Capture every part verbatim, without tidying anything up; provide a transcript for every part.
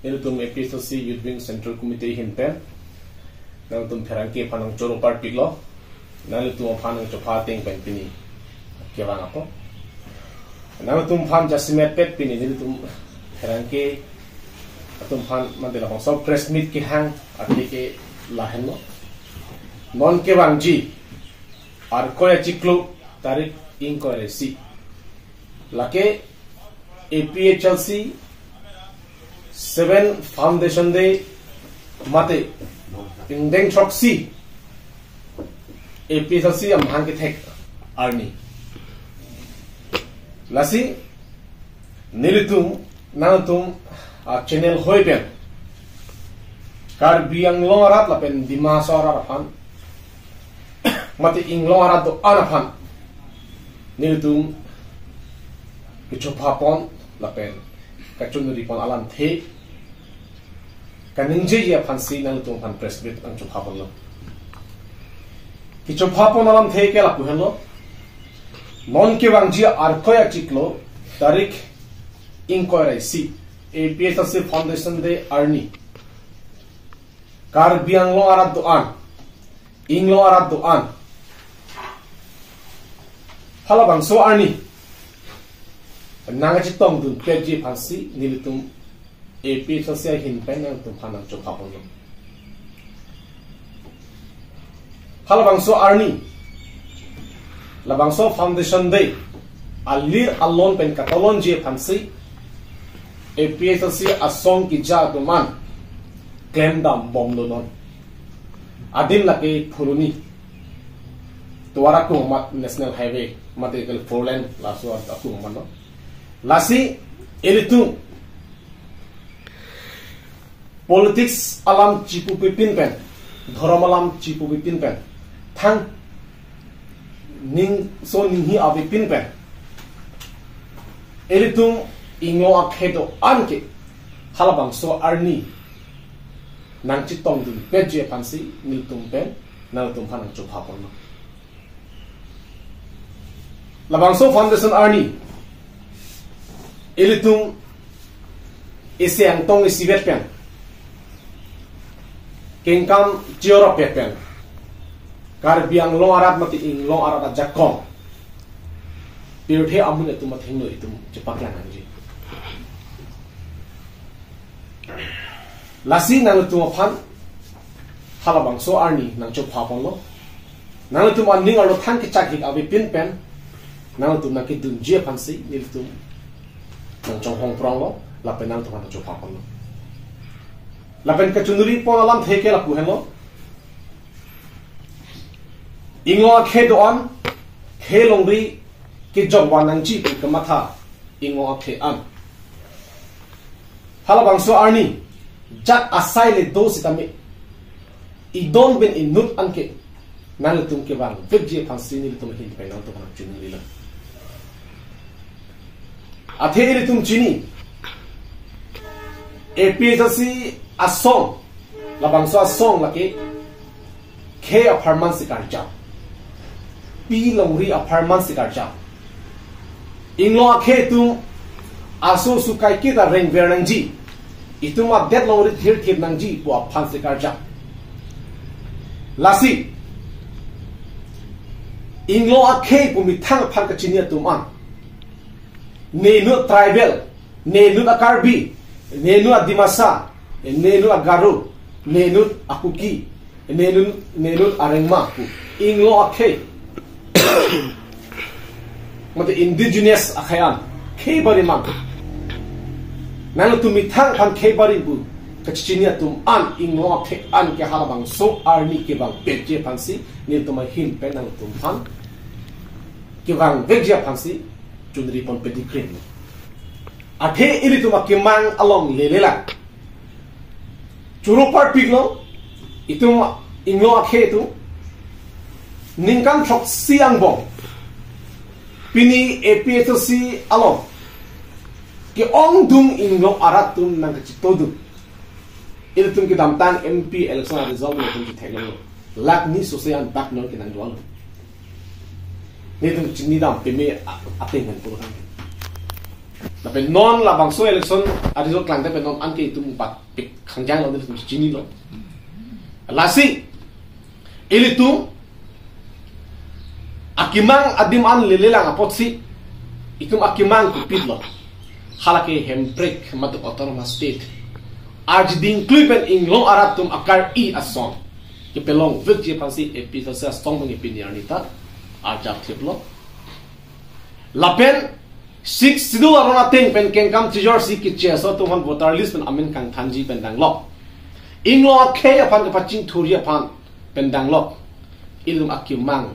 Nelitum A P H L C Youth Wing Central Committee ahin pen nangtum pherangke aphan nangchoro parpiklo. Nangtum aphan nangchopha ateng pen pini kevang apo. Nangtum aphan jasemet pet pini nelitum pherangke atum aphan mande labangso press meet kehang athe ke lahenlo. Non kevangji Arkoi achiklo tarik ingkoi ra isi. Lake A P H L C seven Foundation Day mate ingdeng throksi A P H L C amahang kethek arni. Lasi nelitum nangtum a channel hoi pen Karbi Anglong arat lapen Dima Hasao arat aphan mate inglong arat do-an aphan nelitum kechopha pon lapen kachonuri pon alamthe kaningjeji aphansi nangtum aphan press meet nangchopha ponlo. Kechopha pon alamthe ke lapu henlo. Non kevangji Arkoi achiklo tarik ingkoi ra isi A P H L C Foundation Day arni Karbi Anglong arat do-an, inglong arat do-an, halabangso arni nangkachetongdun petji aphansi nelitum A P H L C ahin pen nangtum aphan nangchopha ponlo. Halabangso arni, labangso Foundation Day alir alon pen katolonji aphansi A P H L C asong keja atum an klemdam bomlo non. Adim lake Phuloni, tovar akung amat, National Highway mate ke four lane laso akung amat lo. Lasi ilitum politics alam chipu pipin pen, dhorom alam chipu pipin pen, thang ning so ninghi avepin pen, ilitum inglong akhei do-an ke halabangso arni nangchetongdun petji aphansi nelitum pen nangtum aphan nangchopha ponlo. Labangso Foundation arni ilitum isi angtong isivet pen kengkam chiorop pen Karbi Anglong arat mate inglong arat ajakong pirthe amun atum athengno itum chepaklang nangji. Lasi nangtum aphan halabangso arni nangchopha ponlo. Nangtum aning arlo thang kechak hik avepin pen nangtum nangkedunji aphansi nelitum nangchonghong pronglo lapen nangtum aphan nangchopha ponlo. Lapen kachonuri pon alamthe ke lapu henlo. Inglong akhei do-an, khei longri kejok van nangji pu kamatha inglong akhei an. Halabangso arni jat asai le do sitame idon pen inut anke nangtum kevangvekji aphansi nelitum ahin pen nangtum aphan nangchonuri lo. Athe ilitum chini A P H L C asong, labangso asong lake khei apharman si karjap, pi longri apharman si karjap. Inglong akhei atum aso sukai kita rengver nangji, itum adet longri thirthip nangji pu aphan si karjap. Lasi inglong akhei pu methang aphan kachini atum an, ne inut tribal, ne inut a-Karbi, ne inut a-Dimasa, ne inut a-Garo, ne inut a-Kuki, ne inut, ne inut a-Rengma pu inglong akhei mate indigenous akhei an khei barim an, nangtum methang aphan khei barim pu kachini atum an inglong akhei an ke halabangso arni kevang petji aphansi nelitum ahin pen nangtum aphan kevangvekji aphansi chonuri pon pedigree. Athe ilitum akemang along lelelang choro parpiklo, itum inglong akhei atum ningkan throksi angbong pini A P H L C along ke-ongdung inglong arat atum nangkachetongdun. Ilitum kedamtang M P election a-result nelitum chetheklonglo. Lakh ni sose anbak non kenang do-an. Nelitum chinidam peme a-, ateng kan puro kan. Lapen non labangso election aresult klangte pen non anke itum bat pik khangjang lo, itum chinilo. Lasi ilitum akemang adim an lelelang apotsi itum akemang kopilo. Halake Hemprek matuk autonomous state arjiding klui pen inglong arat atum akar-i ason kepalong vekji aphansi A P H L C asong pen pini arni ta arjap thiplo. Lapen Sixth Schedule aron ateng pen kengkam chijorsi keche aso atum aphan voter list pen amen kangthanji pen danglok, inglong akhei aphan kepachingthurji aphan pen danglok, ilitum akemang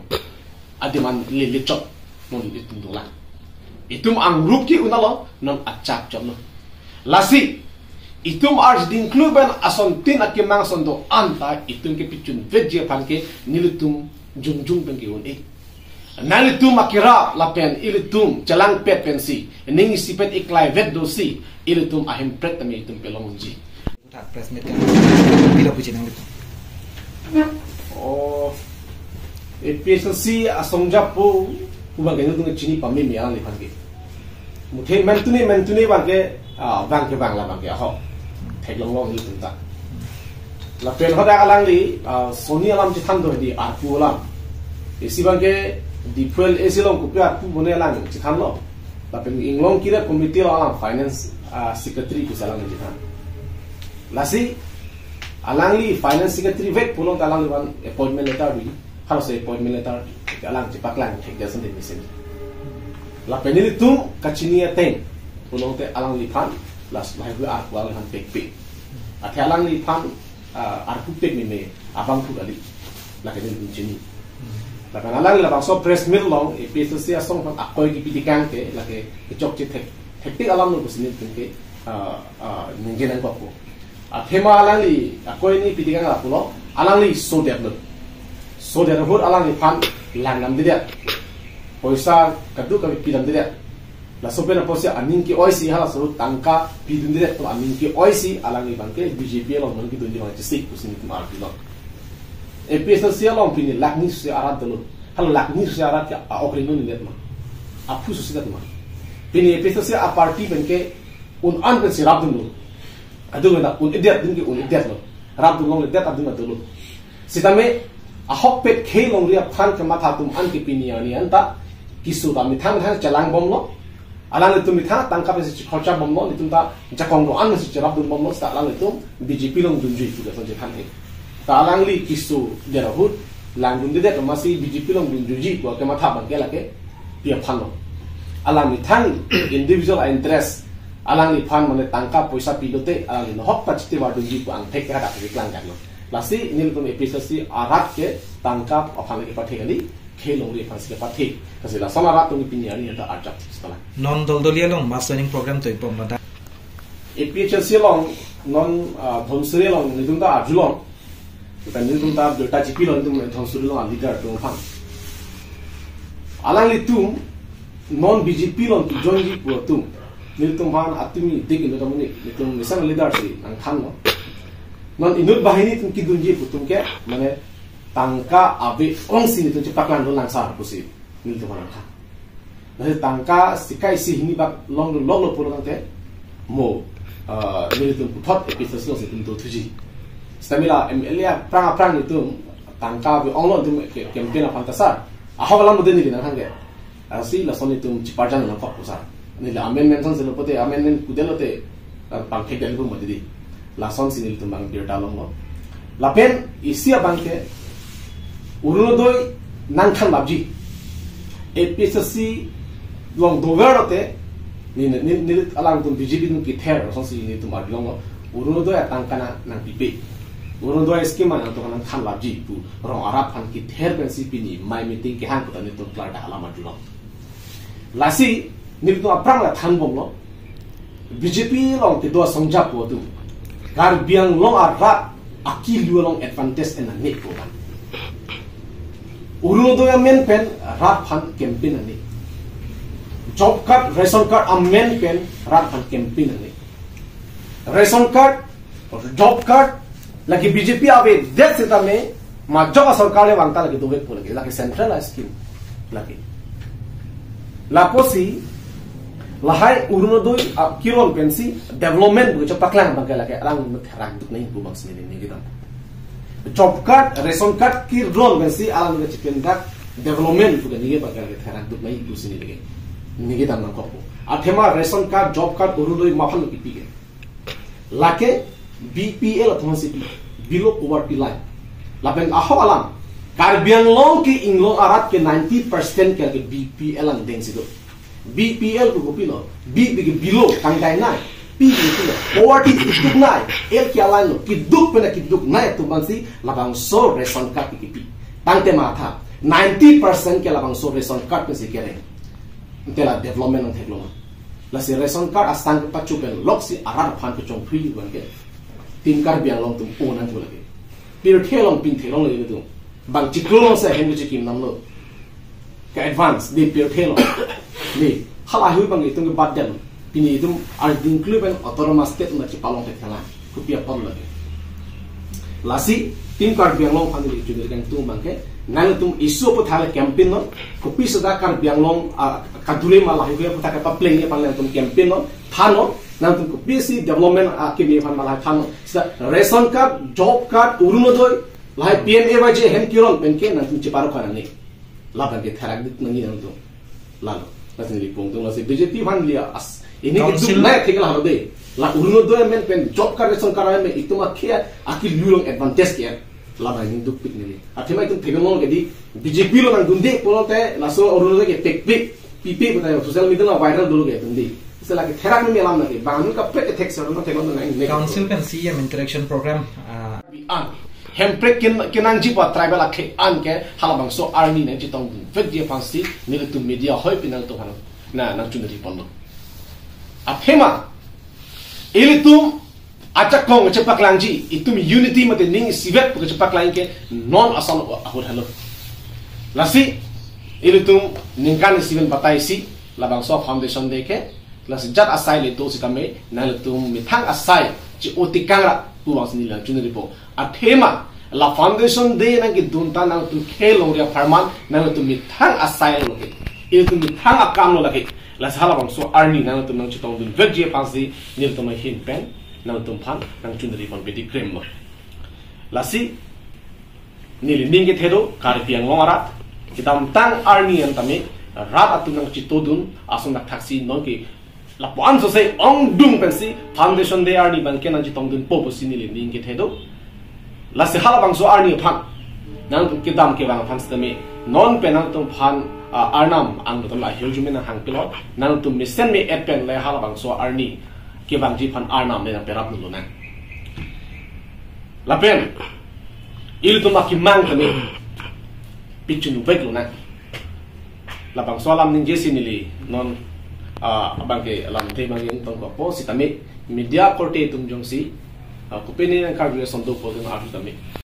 adim an lele chot non itum dolang. Itum angrup ke-un-alo, non achak chotlo. Lasi itum arjiding klui pen asontin akemang ason do-an ta itum kepachun vekji aphan ke nelitum jongjong pen ke-un-e. Nanglitum akira lapen ilitum chelangpet pensi ning isipet iklai vet dosi ilitum a-Hemprek tame itum palongji. Thak press meet kan pilo puji nanglitum. Oh, A P H L C asong japo pu abang ke nelitum chini pameme alangliphan ke. Muthe mentune mentune abang ke, ah, abang ke abang la abang ke ahok theklong long ilitum ta. Lapen hadak alangli, ah, soni alam chethan do di arpu alam. Isi abang ke Diphu LAC along kopi arpu bone alang chethanlo. Lapen inglong kira committee along alang finance, ah, secretary pusi alang chethan. Lasi alangli finance secretary vek pulote alangliphan appointment letter bi. Halaso appointment letter alang chepaklang thekji ason de mesen. Lapen nelitum kachini ateng pulote alangliphan last lahai hui arpu alangliphan pekpe. Athe alangliphan, ah, arpu pekmeme abang thu kali. Lake nelitum chini. Lapen alangli labangso press meet along A P H L C asong aphan akoi kipi tekang ke lake kechokche thek, thektik alam lo pusi nelitum ke, ah, ah, ningje nangkokpo. Athema alangli akoi ni pi tekang lapulo, alangli sodetlo. Sodet ahut alangliphan langdamdedet. Poisa kadokave pidamdedet. Laso pen apotsi aning ke-oisi halaso tangka pidundedet atum aning ke-oisi alangli abang ke B J P along non kedunji abang chesik pusi nelitum arjulo. A P H L C along pini lakh ni suse arat dolo. Hala lakh ni suse arat ke a-ok ringnedetma? Aphu susedet ma? Pini A P H L C a-party pen ke un-an pensi rapdunlo. Adung na un-edet, adung ke un-edetlo. Rapdun longledet adung dolo. Sitame ahokpet khei longri aphan kematha atum an ke pini arni anta keso ta methang methang chelangbomlo. Alanglitum methang tangka pensi chekhorcha bomlo, nelitum ta jakong do-an pensi cherapdun bomlo, seta alanglitum B J P along dunji pu lason chethan he. Ta alangli keso der ahut langdundedet amatsi B J P along dunjuji pu kematha abang ke lake pi aphanlo? Alang methang individual interest, alangliphan mane tangka poisa pilote alangli nohok ta chiti vardunji pu angthek ke hadak keklang kanlo. Lasi nelitum A P H L C arat ke tangka aphan lake pathe kali, khei longri aphansi kepathe. Lasi lason arat atum pini arni anta arjap sitala. Non doldoliya along mass joining program toibom ladak. A P H L C along non, ah, Dhansiri along nelitum ta arjulong. Kita nelitum ta birta chipilong, nelitum Dhansiri along a-leader atum aphan. Alanglitum non B J P along kejoinji pu atum, nelitum aphan atumi dik inut amonit, nelitum mesen leader si nangthanlo. Non inut banghini atum kedunji pu atum ke mane tangka ave-ongsi nelitum chepaklangdun langsar pusi nelitum aphan nangthan. Lasi tangka sika isi hini bak longdun longlo pulo tangte mo, ah, nelitum puthot A P H L C alongsi nelitum dothuji. Sitame la M L A aphrang aphrang nelitum tangka ave-onglo nelitum ke-, campaign aphan ta sar. Ahok alam bede neli nangthan ke. Lasi lason nelitum cheparjan nangkok pu sar. Neli amendment son silo pote amendment kudetlote, ah, pangthekdet pu mati di. Lasonsi nelitum abang birta longlo. Lapen isi abang ke Orunodoi nangthanlapji. A P H L C along dover lote, ni, ni, ni, alangtum B J P atum kether asonsi nelitum arjulonglo. Orunodoi atangka nang, nangpipe. Orunodoi scheme nangtum nangthanlapji pu rong arat aphan kether pensi pini mai meeting kehang pu ta nelitum klardak alam arjulong. Lasi nelitum aphrang la thanbomlo. B J P along kedo asong japo atum Karbi Anglong arat akelu along advantage en nangnek pu abang. Orunodoi amen pen rat aphan campaign nangnek. Job card, ration card amen pen rat aphan campaign nangnek. Ration card, job card, lake B J P avedet sitame majok asorkar le vangta lake dovekpo lake, lake central a-scheme lake. Lapusi Lahai Orunodoi, ah, kiron pensi development pu kachepaklang abangke lake alang therak duk nangji pu abangsi neli ningje dam. Job card, ration card kiron pensi alang kachepindak development pu kaningje abangke lake therak duk nangji pusi neli ningje dam nangkok pu. Athema ration card, job card, Orunodoi ma aphan lo kipi ke. Lake B P L atum si pi, below poverty line. Lapen ahok alam, Karbi Anglong ke inglong arat ke ninety percent ke, ke B P L angdeng si do. B P L pu kopilo, B pu ke below, tangdai nai, P pu kopilo, poverty keduk nai, L ke alang lo, keduk pen keduk nai atum aphansi labangso ration card kipi. Tangte matha, ninety percent ke labangso ration card pensi kereng. Ante la development nangthek lo ma. Lasi ration card asang kepacho pen loksi arat aphan kechongphri abangke Team Karbi Anglong atum o nangpo lake. Pirthe along pingthe along lake atum. Bang chiklo along si ahem kechikim damlo. Ke advance, de pirthe along. De, hala hui abang itum ke bat dem. Pini itum ar dingklu pen autonomous state ma chipalong thek thalang. Kopi apot lake. Lasi, Team Karbi Anglong aphan neli chunri kangtung abangke, nangtum issue aputhak le campaign non, kopi seta Karbi Anglong, ah, kadure ma lahai ke aputhak kepaplengji aphan nangtum campaign non, thannon, nangtum kopisi development, ah, kimi aphan ma lahai thannon. Seta ration card, job card, Orunodoi, lahai P M A Y G ahem kiron penke nangtum cheparo khanani. Labangke therak duk nangji nangtum. Lalo. Lasi neli pangtung lasi B J P aphan neli as. Ini Council keduk nai thek lahai de. La Orunodoi amen pen job card ration card amen itum akhei akelu along advantage ke. Labang ini dukpik neli. Athema itum theklong ke di B J P along nangdunde pulote laso Orunodoi ke pekpek pipe putai social media along viral dolo ke itum di. Seta lake therak ni alam lake. Bang kaprek ke thek sa na theklong na ini. Council pen C M interaction program, ah, An. Hemprek kin, kenangji pu tribal akhei an ke halabangso arni nangchetongdun vekji aphansi nelitum media hoi pen nangtum aphan na nangchunri ponlo. Athema ilitum ajakong chepaklangji, itum unity mate ning isivet pu kechepaklang ke non asal ahut helo. Lasi ilitum ningkan isiven batai si labangso foundation day ke, lasi jat asai le do sitame, nanglitum methang asai che-o tekang ra pu abangsi neli nangchunripo. Athema la foundation day nangkedun ta nangtum khelongri apharman, nangtum methang asai lo lake, itum methang akam lo lake. Lasi halabangso arni nangtum nangchetongdun vekji aphansi nelitum ahin pen nangtum aphan nangchunri pon pedi krem lo. Lasi neli ning kethe do, Karbi Anglong arat, kedamtang arni an tame rat atum nangchetongdun ason dak thaksi non ke lapu-an sose ongdung pensi foundation day arni abangke nangchetongdunpo pusi neli ning kethe do. Lasi halabangso arni aphan nangtum kedam kevang aphan sitame, non pen nangtum aphan, ah, Arnam angno tame ahirjume nanghangpilot, nangtum mesen me-et pen le halabangso arni kevangji aphan Arnam le nangperap dun lonang. Lapen ilitum akemang tame pichun vek lonang. Labangso alam ningjesi neli non, ah, abangke alamthe abang ingtong kopo sitame media korte atum jongsi, ah, kopine nangkarju ason dopo tum arju tame.